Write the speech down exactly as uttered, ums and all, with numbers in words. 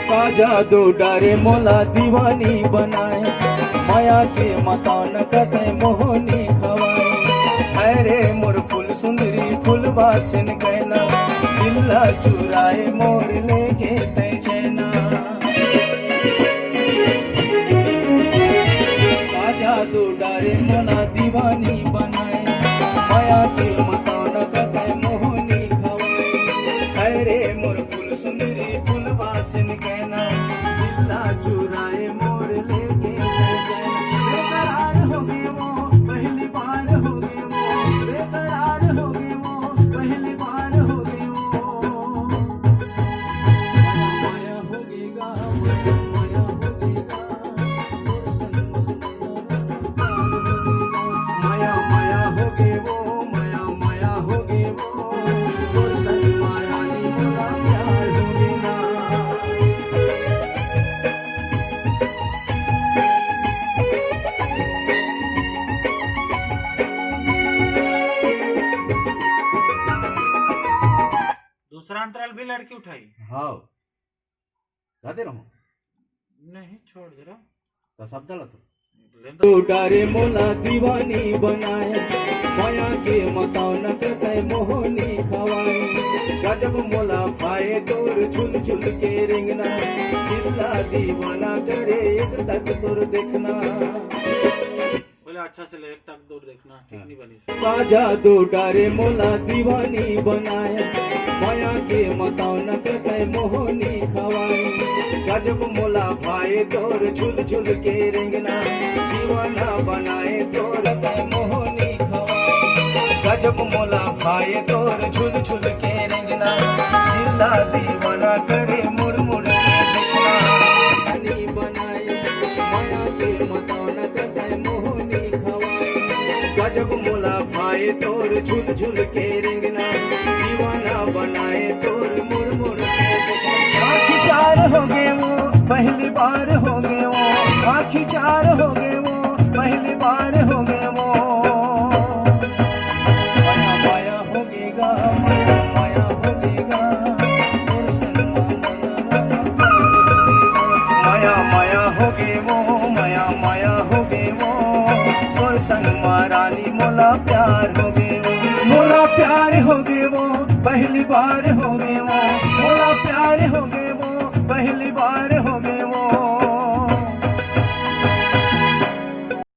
का जादू डारे मोला दीवानी बनाए, माया के मतौन कतै मोहनी खवाए। अरे मोर फूल सुंदरी फूल बासन गैना, दिल्ला चुराए मोर लेगे तै चैना। का जादू डारे मोला दीवानी बनाए, माया के मतौन कतै मोहनी खवाए। अरे मोर फूल सुंदरी फूल बासन गैना, दिल्ला चुराए मोर लेगे। बेकरार होगे वो, पहली बार होगे वो, बेकरार होगे वो, पहली बार होगे वो। माया होगे गा, माया होगे गा। माया माया होगे वो, माया माया होगे वो, तोर संग माया नी मोला प्यार होगे ना। दूसरा अंतराल भी लड़की उठाई। हाँ। गा दे रहूं? नहीं, छोड़ दे रहा। तो सब डाला तो। लेन दो। तो डारे मोला दीवानी बनाए, माया के मतौन कतै मोहनी खवाए। गजब मोला भाए तोर झुल झुल के रेंगना, दिल्ला दीवाना करे एक टक तोर देखना। बोले, अच्छा से ले, एक टक दूर देखना, ठीक नहीं बनी। का जादू डारे मोला दीवानी बनाए, माया के मतौन कतै मोहनी खवाए। गजब मोला भाए तोर झुल झुल के रेंगना, दीवाना बनाए तोर कतै मोहनी खवाए। गजब मोला भाए तोर झुल झुल के रेंगना, दिल्ला दीवाना करे मुड़ मुड़ के देखना। रानी बनाए, माया के मतौन कतै मोहनी खवाए। गजब मोला भाए तोर झुल झुल के रेंगना, दीवाना बनाए तोर मुड़ मुड़ के देखना। आँखी चार होगे वो, पहली बार होगे वो। आँखी चार होगे वो, पहली बार होगे वो। माया माया होगे गा, माया माया होगे गा, तोर संग माया माया होगे गा। माया माया होगे वो, माया माया होगे वो, तोर संग मा रानी मोला प्यार होगे वो। मोला प्यार होगे वो, पहली बार